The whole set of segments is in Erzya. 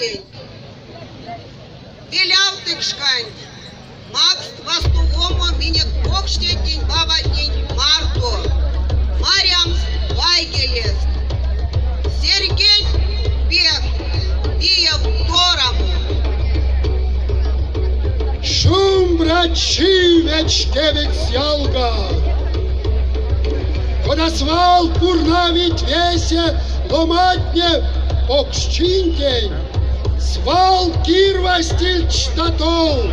Икеленть. Велявтык шканть, макст вастовомо минек покштятнень-бабатнень марто, марямс вайгелест. Серьгедть пек виев торамо. Шумбрачи, вечкевикс ялга! Кода свал пурнавить весе ломантне покшчинтень, свал кирвастильть штатол.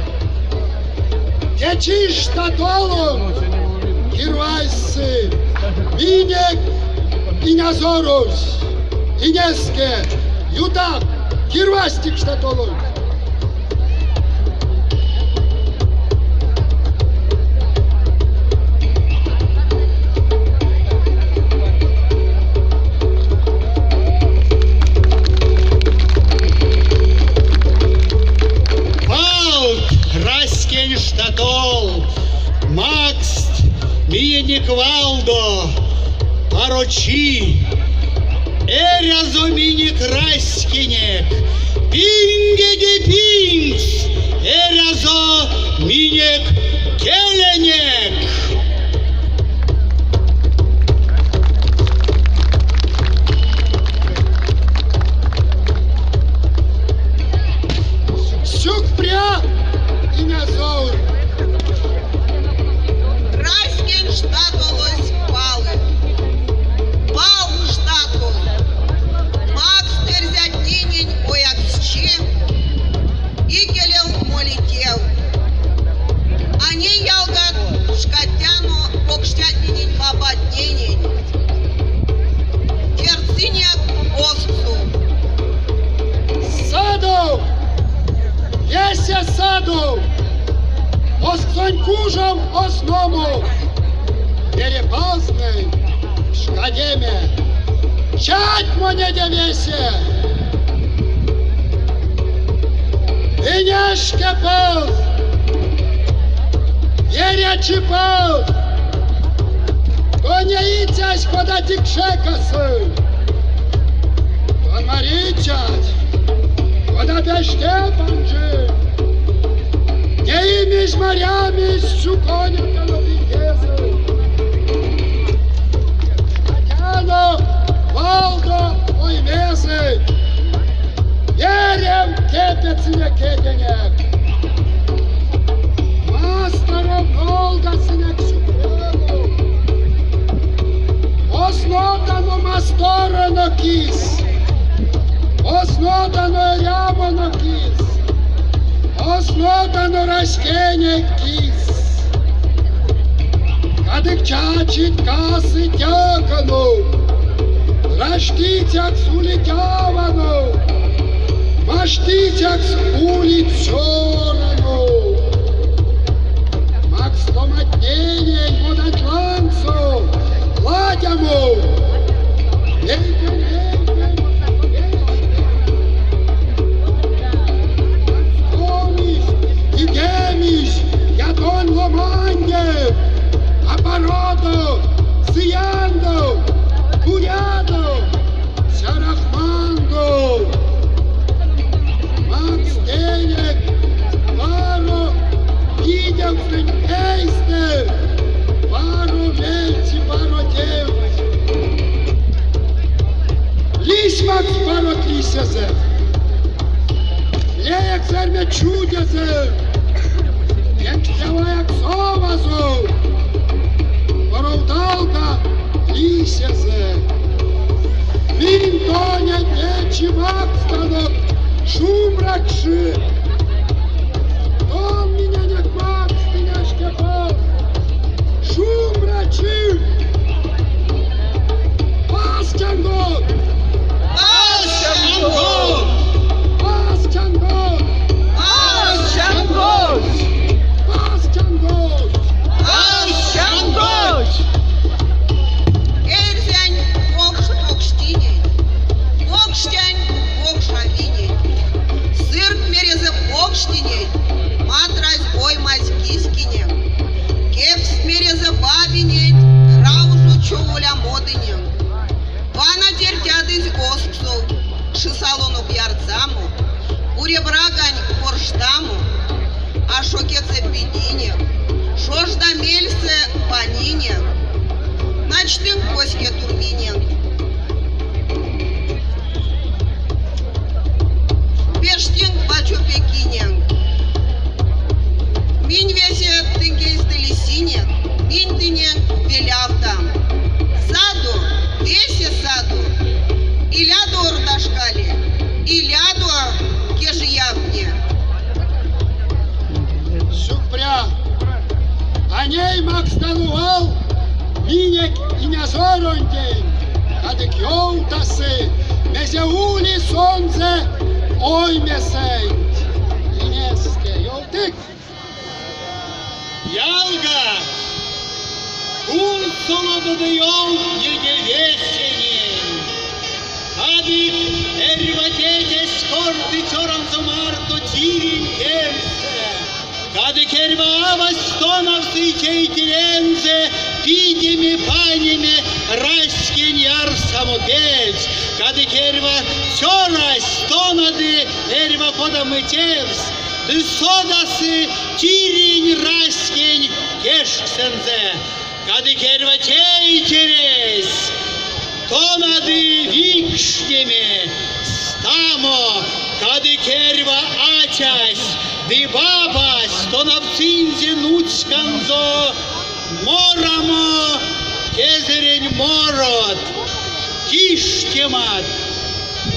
Течи штатолом кирвайсы минек инязорось, инеске, ютак, кирвастик штатолонть. Палт, раськень штатол, макст миненек валдо, парочи, эрязо минек раськенек, пингеде пингс, эрязо минек келенек! Сюкпря, инязор! Раськень штатолось палы. Пал штатол. Макст эрзятненень ояксчи, икелев молитев. А ней, ялгат, пшкадтяно покштятненень-бабатненень. Тердсынек озксов. Садо! Весе садо! Озксонь кужов озномо! Верепазнэнь пшкадеме! Чатьмонеде весе! Инешкепаз! Веречипаз! Тон неицясь, кода тикше касы! Тон марицясь, кода пеште панжи! Неимизь, марямизь, сюконятано пингезэть! Пшкадтяно валдо оймезэть! Верев кепедьсынек кеденек! Масторов нолдасынек сюкпрянок! Ознотано масторонок кис! Ознотано эрямонок кис! Ознотано раськенек кис! Кадык чачить касыть тяканок, Раштыцякс улить аванок, Маштыцякс улить цёранок. Макст ломантненень моданть лангсо ладямо, Вейкень-вейкень ванстомизь, идемизь ятонь ломанде, апародо, зыяндо, курядо, цярахмандо. Макст тенек паро видевкстнэнь эйстэ, паро мельть и паро тевть. Лисьмакс парот лисезэ, леекс эрьме чудезэ, Кенкштяваяк совазо, поровдалга лисезэ. Минь тонеть течи макстанок шумбракши. Тон миненек макст, Инешкепаз, шумбрачи! Паз чангодть! Паз чангодть! Паз чангодть! Паз чангодть! Паз чангодть! Паз чангодть! Эрзянь покш покштинень, покштянь покш авинень, сырк мерезэ Ёвтасы, мезе ули сонзэ оймесэнть. Инеське, ёвтык. Ялгат, кунсолодо ды ёвтнеде весенень. Кадык эрьва тетясь корты цёранзо марто тиринь кельсэ. Кадык эрьва авась тонавтсы тейтерензэ пидеме-панеме раськень ярсамопельть. Кадык эрьва цёрась тонады эрьва кодамо тевс ды содасы тиринь раськень тешксэнзэ. Кадык эрьва тейтересь тонады викшнеме, стамо, кадык эрьва атясь ды бабась тонавтсынзе нуцьканзо морамо кезэрень морот, киштемат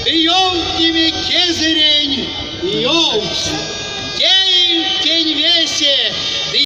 ды ёвтнеме кезэрень ёвкст. Теинк тень весе ды.